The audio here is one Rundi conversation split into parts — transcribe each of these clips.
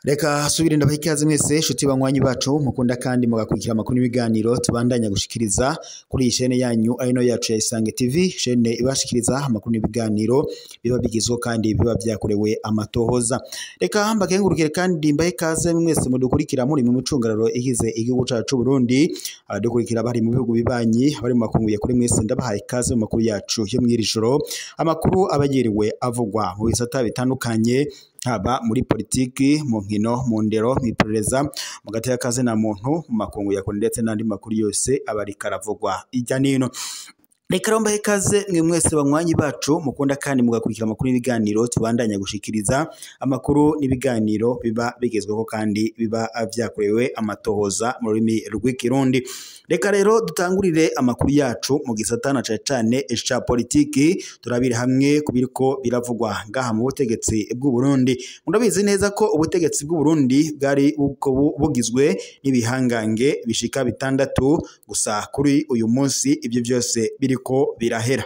Reka subire ndabaha ikaze mwese shuti banywanyi bacu mukunda kandi mugakurikira amakuru n'ibiganiro tubandanya gushikiriza kuri iyi shene yanyu ari yacu ya Isange TV, shene ibashikiriza amakuru n'ibiganiro biba bigizwe kandi biba byakorewe amatohoza. Reka mbakengurukire kandi mbahe ikaze mwese mudukurikira muri mu micungararo igize igihugu cacu Burundi, abadukurikira bari mu bihugu bibanyi, bari mu makungu kuri mwese ndabahaye ikaze mu makuru yacu yo mw'iri joro, amakuru abagiriwe avugwa mu bisata bitandukanye haba muri politiki, mu nkino, mu ndero, mu iperereza, mu gateka kaze na muntu, mu makungu ya kure ndetse n'andi makuru yose abarika aravugwa ijya nino. Reka rero mbahe ikaze mwe mwese banywanyi bacu mukunda kandi mugakurikira amakuru n'ibiganiro tubandanya gushikiriza, amakuru n'ibiganiro biba bigezweho kandi biba vyakorewe amatohoza mu rurimi rw'ikirundi. Reka rero dutangurire amakuru yacu mu gisata na cane cane ca politiki, turabire hamwe kubiriko biravugwa ngaha mu butegetsi bw'u Burundi. Murabizi neza ko ubutegetsi bw'u Burundi bwari bugizwe n'ibihangange bishika bitandatu, gusa kuri uyu munsi ibyo byose biriko birahera.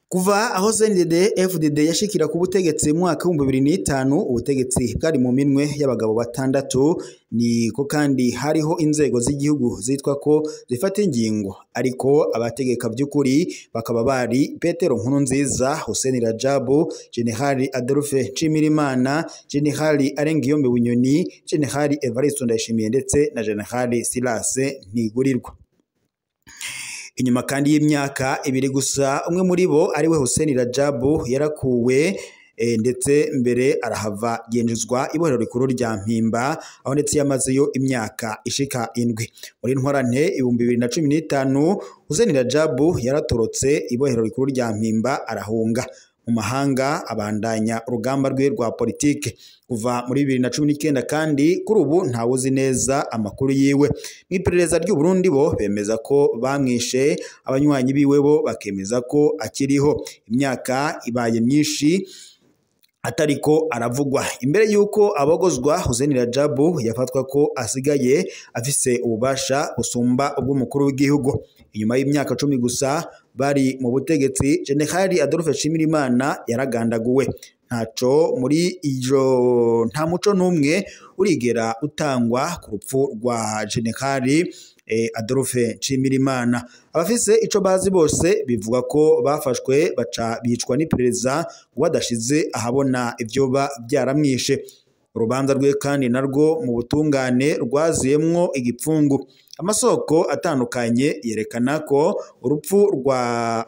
Kuva aho CNDD FDD yashikira ku butegetsi mu mwaka w'ibihumbi bibiri n'itanu, ubutegetsi bwari mu minwe y'abagabo batandatu, niko kandi hariho inzego z'igihugu zitwa ko zifata ingingo, ariko abategeka by'ukuri bakaba bari Petero Nkurunziza, Hussein Rajabu, General Adolphe Nshimirimana, General Arengiyombe Bunyoni, General Evariste Ndayishimiye ndetse na General Silas Ntigurirwa. Inyuma kandi y'imyaka ibiri gusa umwe muri bo ariwe Hussein Rajabu yarakuwe ndetse mbere arahava yinjizwa ibohero rikuru rya Mpimba, aho ndetse yamazeyo imyaka ishika indwi. Muri ntwarante 2015 Hussein Rajabu yaratorotse ibohero rikuru rya Mpimba arahunga mu mahanga, abandanya urugamba rwe rwa politike kuva muri 2019, kandi kuri ubu ntawuzi neza amakuru yiwe. Mu iperereza ry'u Burundi bo bemeza ko bamwishe, abanywanyi biwe bo bakemeza ko akiriho. Imyaka ibaye myinshi atariko aravugwa. Imbere yuko abogozwa, Hussein Rajabu yafatwa ko asigaye afise ububasha busumba ubw'umukuru w'igihugu. Inyuma y'imyaka 10 gusa bari mu butegetsi, General Adolphe Nshimirimana yaragandaguwe. Ntaco muri ijo nta muco n'umwe urigera utangwa ku rupfu rwa General Adolphe Nshimirimana. Abafise ico bazi bose bivuga ko bafashwe baca bicwa n'iperereza ngo badashize ahabona ivyoba byaramwishe. Urubanza rwe kandi narwo mu butungane rwaziyemwo igipfungu. Amasoko atandukanye yerekana ko urupfu rwa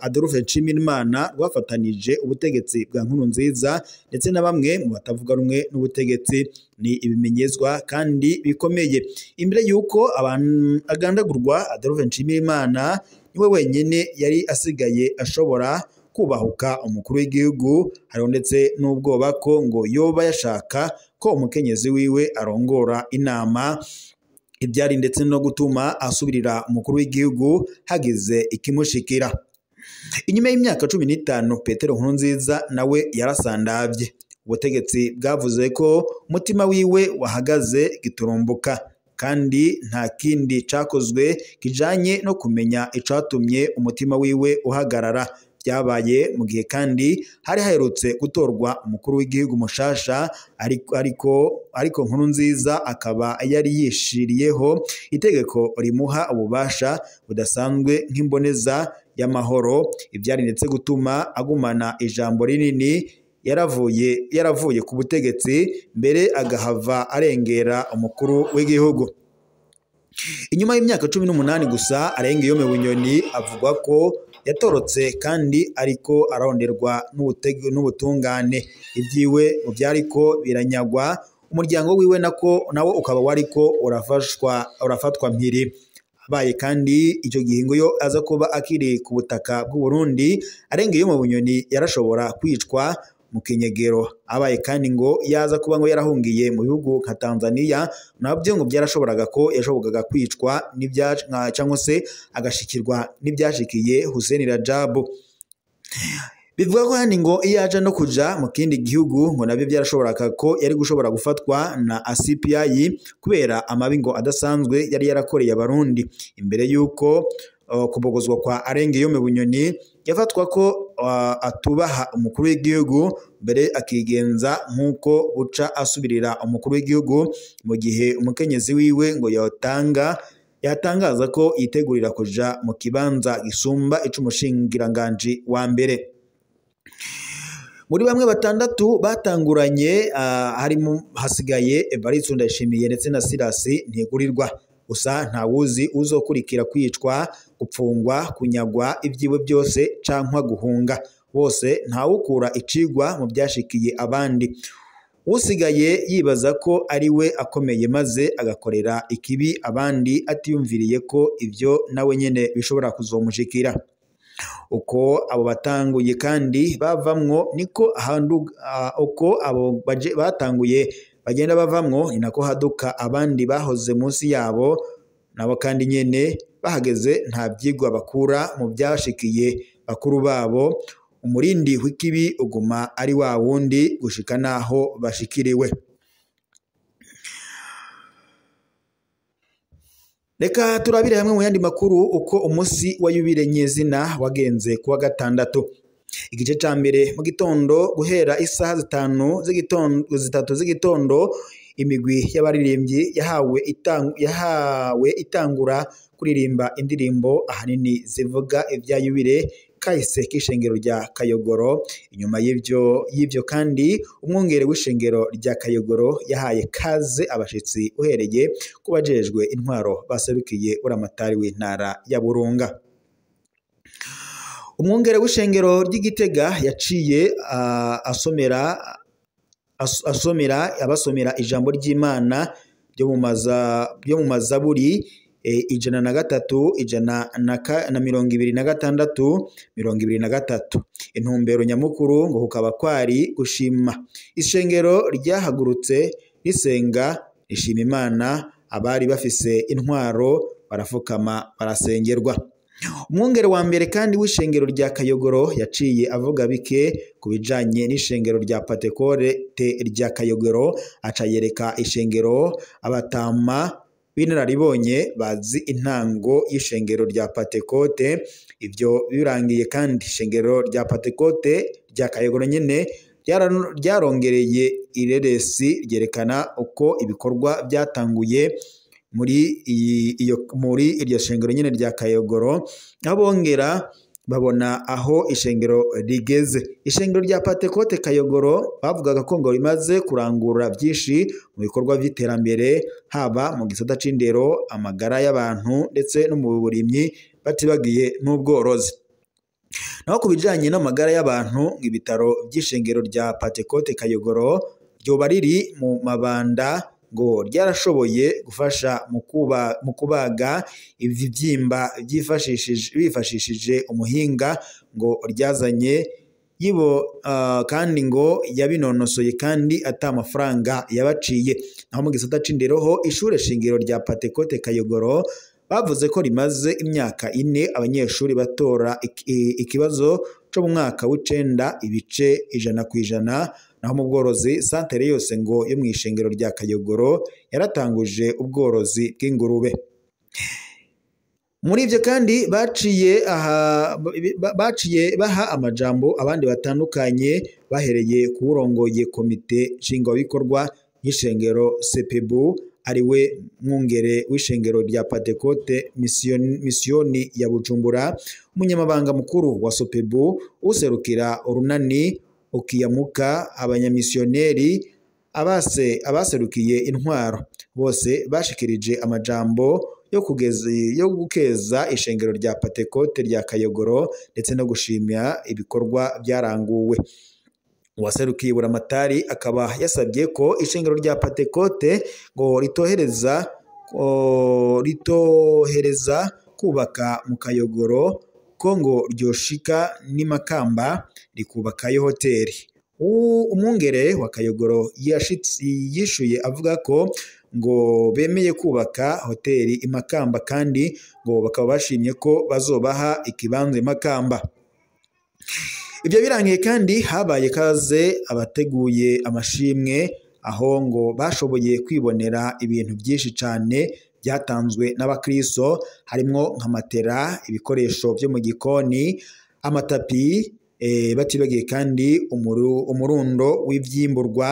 Adolphe Nshimirimana rwafatanije ubutegetsi bwa Nkurunziza ndetse na bamwe mu batavuga rumwe n'ubutegetsi. Ni ibimenyezwa kandi bikomeye. Imbere yuko agandagurwa, Adolphe Nshimirimana niwe wenyene yari asigaye ashobora kubahuka umukuru w'igihugu. Hariho ndetse n'ubwoba ko ngo yoba yashaka ko umukenyezi wiwe arongora inama, ibyari ndetse no gutuma asubirira umukuru w'igihugu hagize ikimushikira. Inyuma y'imyaka 15 Petero Nkurunziza nawe yarasandavye. Ubutegetsi bwavuze ko umutima wiwe wahagaze giturumbuka, kandi nta kindi cakozwe kijanye no kumenya icatumye umutima wiwe uhagarara. Byabaye mu gihe kandi hari haherutse gutorwa umukuru w'igihugu mushasha, ariko Nkurunziza akaba yari yishiriyeho itegeko rimuha ububasha budasanzwe nk'imboneza y'amahoro, ibyari ndetse gutuma agumana ijambo rinini. Yaravuye ku butegetsi mbere agahava arengera umukuru w'igihugu. Inyuma y'imyaka 18 gusa Arengiyombe Bunyoni avugwa ko yatorotse kandi ariko aronderwa n'ubutungane. Ibyiwe mu byariko biranyagwa, umuryango wiwe nako nawo ukaba wariko urafatwa mpiri. Abaye kandi icyo gihe ngo yo aza kuba akiri ku butaka bw'u Burundi, Arengiyombe Bunyoni yarashobora kwicwa mu kinyegero. Abaye kandi ngo yaza kuba ngo yarahungiye mu bihugu nka Tanzania, nabyo ngo byarashoboraga ko yashoboraga kwicwa cyangwa se agashikirwa n'ibyashikiye Hussein Rajabu. Bivuga ko kandi ngo iyo aja no kuja mu kindi gihugu ngo nabyo byarashoboraga ko yari gushobora gufatwa na CPI kubera amabi ngo adasanzwe yari yarakoreye Abarundi. Imbere yuko kubogozwa kwa Arengiyome Bunyoni yafatwa ko atubaha umukuru w'igihugu, mbere akigenza nk'uko buca asubirira umukuru w'igihugu, mu gihe umukenyezi wiwe ngo yatangaza ko yitegurira kuja mu kibanza gisumba ic'umushingiranganji wa mbere. Muri bamwe batandatu batanguranye harimo hasigaye Evariste Ndayishimiye ndetse na Silas Ntigurirwa. Gusa ntawuzi uzokurikira kwicwa, gupfungwa, kunyagwa ibyiwe byose cankwa guhunga. Bose ntawukura icigwa mu byashikiye abandi. Usigaye yibaza ko ari we akomeye maze agakorera ikibi abandi atiyumviriye ko ivyo nawe nyene bishobora kuzomushikira. Uko abo batanguye kandi bavamwo niko uko abo batanguye bagenda bavamwo ni nako haduka abandi bahoze munsi yabo, nabo kandi nyene bahageze nta vyigwa bakura mu byashikiye bakuru babo. Umurindi w'ikibi uguma ari wa wundi gushika naho bashikiriwe. Reka turabire hamwe mu yandi makuru uko umunsi wa yubile nyezina wagenze kuwa gatandatu. Igice ca mbere mu gitondo guhera isaha 3 z'igitondo imigwi y'abaririmbyi yahawe itangura kuririmba indirimbo ahanini zivuga ibya yubile kahise k'ishengero rya Kayogoro. Inyuma y'ibyo kandi umwungere w'ishengero rya Kayogoro yahaye kaze abashitsi uhereye kubajejwe intwaro baserukiye buramatari w'intara ya Burunga. Umwungere w'ishengero ry'Igitega yaciye asomera abasomera ijambo ry'Imana ryo mu mazaburi 103, 126, 23. Intumbero nyamukuru ngo kukaba kwari gushima. Ishengero ryahagurutse risenga rishima Imana, abari bafise intwaro barafukama barasengerwa. Umwungere wa mbere kandi w'ishengero rya Kayogoro yaciye avuga bike ku bijanye n'ishengero rya Patekore rya Kayogoro, aca yereka ishengero abatama b'inararibonye bazi intango y'ishengero rya Patekote. Ibyo birangiye kandi ishengero rya Patekote rya Kayogoro nyene ryarongereye ireresi ryerekana uko ibikorwa byatanguye muri iryo shengero nyene rya Kayogoro, aho bongera babona aho ishengero rigeze. Ishengero rya Patekote Kayogoro bavugaga ko ngo rimaze kurangura byinshi mu bikorwa by'iterambere, haba mu gisata c'indero, amagara y'abantu ndetse no mu burimyi, batibagiye n'ubworozi. Naho ku bijanye n'amagara y'abantu, ibitaro by'ishengero rya Patekote Kayogoro ryoba riri mu mabanda ngo ryarashoboye gufasha mu kubaga ibibyimba bifashishije umuhinga ngo ryazanye yibo, kandi ngo yabinonosoye kandi ata amafaranga yabaciye. Naho mu gisata c'indero ho ishure shingiro rya Patekote Kayogoro bavuze ko rimaze imyaka 4 abanyeshuri batora ikibazo co mu mwaka w'9 ibice 100%. Naho mu bworozi santere yose ngo yo mwishengero rya Kayogoro yaratanguje ubworozi bw'ingurube. Muri ivyo kandi baciye baha amajambo abandi batandukanye, bahereye kuwurongoye komite nshingwabikorwa y'ishengero CPBU, ariwe mwungere w'ishengero rya Patekote misiyoni ya Bujumbura, umunyamabanga mukuru wa SOPEBU, userukira urunani ukiyamuka abanyamisiyoneri, abaserukiye intwaro. Bose bashikirije amajambo yo gukeza ishengero rya Patekote rya Kayogoro ndetse no gushimira ibikorwa byaranguwe. Uwaserukiye buramatari akaba yasabye ko ishengero rya Patekote ngo ritohereza kubaka mu Kayogoro, ko ngo ryoshika n'imakamba rikubakayo hoteli. Umwungere wa Kayogoro yishuye avuga ko ngo bemeye kubaka hoteli imakamba, kandi ngo bakaba bashimye ko bazobaha ikibanza imakamba. Ibyo birangiye kandi habaye kaze abateguye amashimwe, aho ngo bashoboye kwibonera ibintu byinshi cyane byatanzwe n'abakristo, harimwo nka matera, ibikoresho byo mu gikoni, amatapi, batibagiye kandi umurundo w'ivyimburwa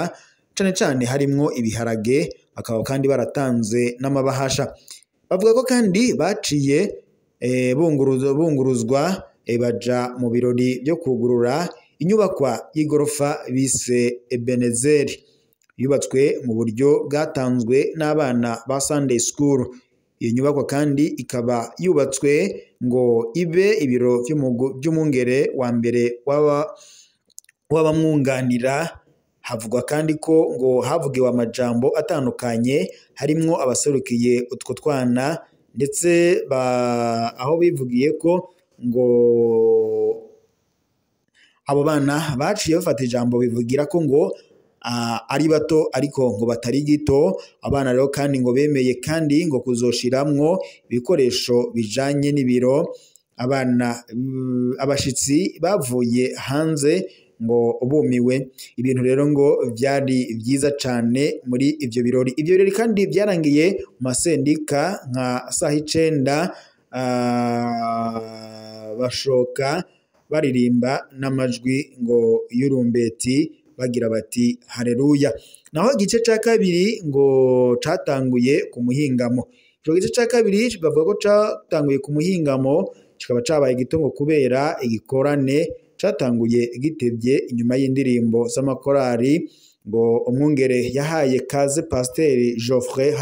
cane cane harimwo ibiharage, bakaba kandi baratanze n'amabahasha. Bavuga ko kandi baciye bunguruzwa baja mu birori byo kugurura inyubakwa y'igorofa bise Ebenezeri, yubatswe mu buryo bwatanzwe n'abana ba Sunday School. Iyo nyubakwa kandi ikaba yubatswe ngo ibe ibiro by'umwungere wa mbere w'abamwunganira. Havugwa kandi ko ngo havugiwe amajambo atandukanye, harimwo abaserukiye utwo twana, ndetse aho bivugiye ko ngo abo bana baciye bafata ijambo bivugira ko ngo ari bato ariko ngo batari gito. Abana rero kandi ngo bemeye kandi ngo kuzoshiramwo ibikoresho bijanye n'ibiro. Abana abashitsi bavuye hanze ngo bumiwe. Ibintu rero ngo byari byiza cane muri ivyo birori. Ivyo birori kandi byarangiye mu masendika nka saha 9, bashoka baririmba n'amajwi ngo y'urumbeti bagira bati haleluya. Naho igice ca kabiri ngo catanguye ku muhingamo. Ico gice ca kabiri bavuga ko catanguye ku muhingamo, kikaba cabaye igitongo kubera igikorane catanguye gitevye inyuma y'indirimbo z'amakorari. Ngo umwungere yahaye kaze Pasiteri Geoffrey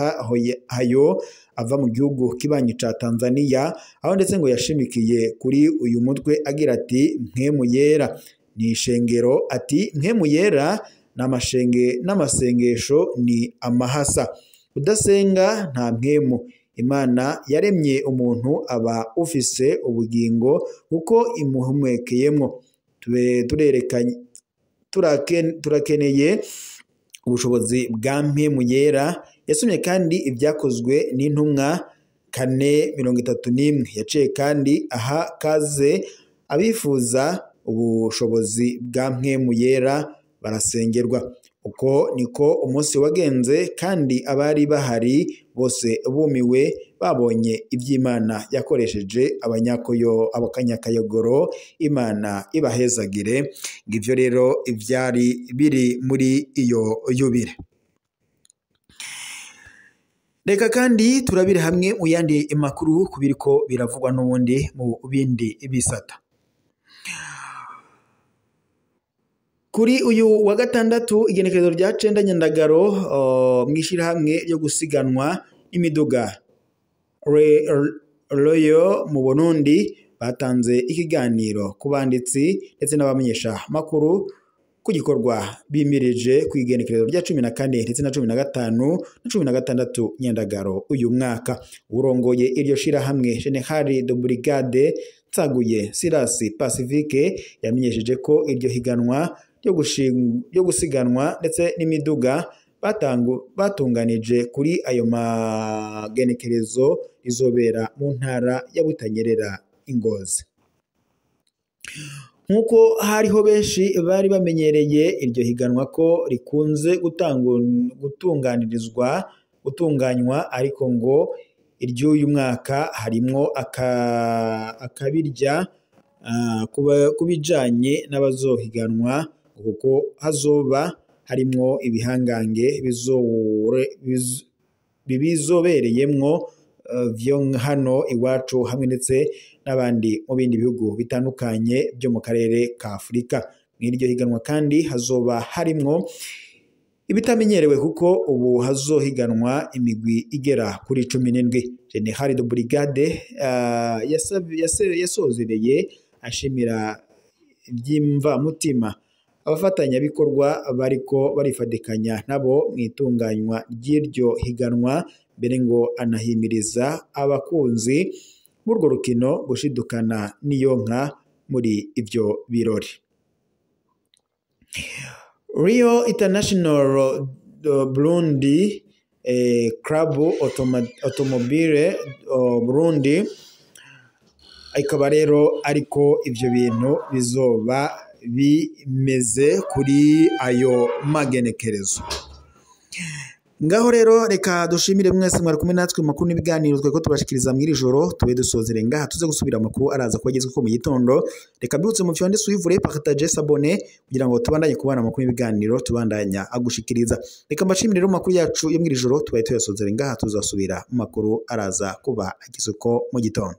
Hayo ava mu gihugu kibanyi ca Tanzania, aho ndetse ngo yashimikiye kuri uyu mutwe agira ati mpwemu yera ni ishengero, ati mpwemu yera n'amashenge n'amasengesho ni amahasa, udasenga nta mpwemu. Imana yaremye umuntu aba ufise ubugingo kuko imuhumekeyemwo. Turakeneye ubushobozi bwa mpwemu yera. Yasomye kandi ibyakozwe n'intumwa 4:31. Yaciye kandi aha kaze abifuza ubushobozi bwa mpwemu yera barasengerwa. Uko niko umunsi wagenze, kandi abari bahari bose bumiwe babonye iby'Imana yakoresheje abanyakayogoro. Imana ibahezagire. Ngivyo rero ivyari biri muri iyo yubire. Reka kandi turabire hamwe mu yandi makuru kubiriko biravugwa n'ubundi mu bindi bisata. Kuri uyu wa gatandatu igenekerezo rya 9 Nyandagaro, mwishirahamwe ryo gusiganwa imiduga Royal mu Burundi batanze ikiganiro ku banditsi ndetse n'abamenyesha makuru ku gikorwa bimirije ku igenekerezo rya 14 ndetse na 15 na 16 Nyandagaro uyu mwaka. Urongoye iryo shirahamwe General de Brigade Nsaguye Silas Pacifique yamenyesheje ko iryo higanwa ryo gusiganwa ndetse n'imiduga batunganije kuri ayo magenekerezo izobera mu ntara ya Butanyerera Ingozi. Nkuko hariho benshi bari bamenyereye iryo higanwa ko rikunze gutunganywa, ariko ngo iry'uyu mwaka harimwo akabirya kubijanye n'abazohiganwa, kuko hazoba harimwo ibihangange bizobereyemwo vyo hano iwacu hamwe ndetse n'abandi mu bindi bihugu bitandukanye byo mu karere ka Afurika. Mw'iryo higanwa kandi hazoba harimwo ibitamenyerewe, kuko ubu hazohiganwa imigwi igera kuri 17. General de Brigade yasozereye ashimira by'imvamutima abafatanyabikorwa bariko barifadikanya nabo mu itunganywa ry'iryo higanwa, mbere ngo anahimiriza abakunzi b'urwo rukino gushidukana n'iyo nka muri ivyo birori. Rio International Burundi Club Automobile Burundi ikaba rero ariko ivyo bintu bizoba bimeze kuri ayo magenekerezo. Ngaho rero reka dushimire mwese mwari kumwe natwe mu makuru n'ibiganiro tweko tubashikiriza mw'iri joro. Tube dusozere ngaha, tuze gusubira amakuru araza kuba agezweho mu gitondo. Reka mbibutse mu fyonde suivre, partager, s'abonner kugira ngo tubandanye kubana amakuru n'ibiganiro tubandanya agushikiriza. Reka mbashimire rero mu makuru yacu yo mw'iri joro, tubaye tuyasozere ngaha, tuzasubira mu makuru araza kuba agezweho mu gitondo.